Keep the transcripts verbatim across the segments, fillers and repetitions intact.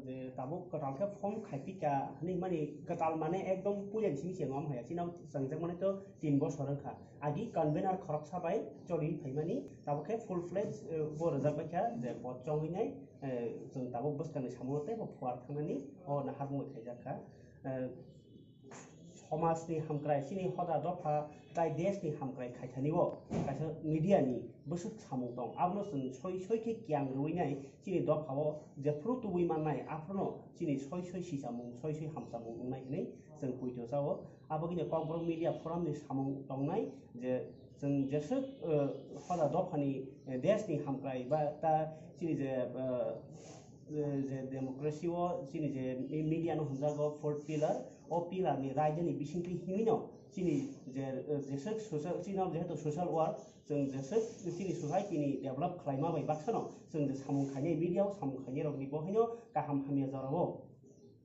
Je tabuk kwtal khe form khaipika hinwi mani, kwtal mane ekdom puila ni simi se wngma haya, chini o chwngjak mani to tin bosor wngkha. Agi convener khoroksa bai choli phaimani, tabuk khe full fledged, eh, bo rwjak baikha je pod chongwi nai, eh, chwng tabuk bwskangni samung tei bo phuar thangnani o naharmung bai khaijak kha. Eh, somajni hamkrai, chini hoda dopha tai deshni hamkrai khaithani o kaisa media ni bwswk samung tong, abono chwng soi soi khe kiyang rwui nai chini dopha o jephru tubui mannai aphruno chini soi soi sichamung, soi soi hamchamung wngnai hinwi chwng poito chao. Abagini Kokborok Media Forum ni samung tongnai je chwng jeswk, eh, hoda dophani, eh, deshni hamkrai ba ta chini je, eh, eh, je democracy o chini je mi-, media no hwnjago fourth pillar, o pillar ni raida ni bisingtwi hinwi no chini je, eh, jeswk social, chini o jehetu social work, chwng jeswk chini society ni develop khlaima bai baksa no chwng je samung khainai, media o samung khainai rok ni bo haino kaham hamya jora o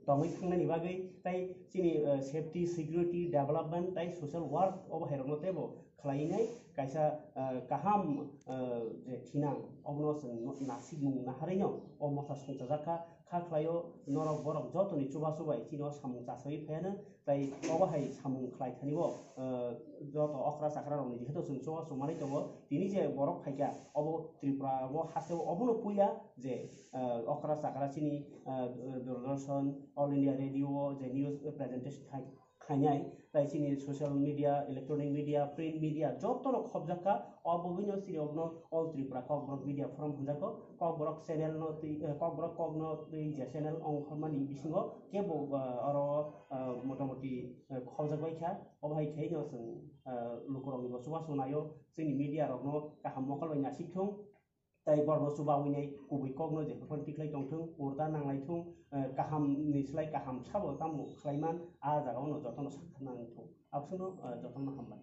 tongwi thangnani bagwi, tai chini, eh, safety, security, development tai social work obo hai rokno teibo khlai nai kaisa, eh, kaham, eh, je thinang obono chwng no-, nasikmung naharwi no o motha songchajak kha, kha khlaio norok borok jotoni chubachu bai chini o samung chasawi phaiano, tai obo hai samung khlai thani o, eh, joto okra chakra rokni jehetu chwng chubachu manwi tongo, tini je borok phaikha obo Tripura o haste o obono puila je, eh, okra chakra chini, eh, Doordarshan, All India Radio o je news presentation khai-, khainai, tai chini social media, electronic media, print media joto rok khobjak kha, o bagwino chini obono All Tripura Kokborok Media Forum hwnjago, Kokborok channel no twi, eh, Kokborok kokno twi je channel ongkhormani bisingo kebo, eh, oro, eh, motamoti, eh, khobjak bai kha, obo hai khe no chwng, eh, lukurokni bo chubachu naio, chini media rokno kaham mokol bai nasik thung. Tai borokno chubawi nai kubui kokno je phano tikhlai tongthung, purda nanglaithung, eh, kahamni slai kaham sabo tamo khlaiman, a jagao no jotono sakha nangthung. Abswkno, eh, jotono hambai.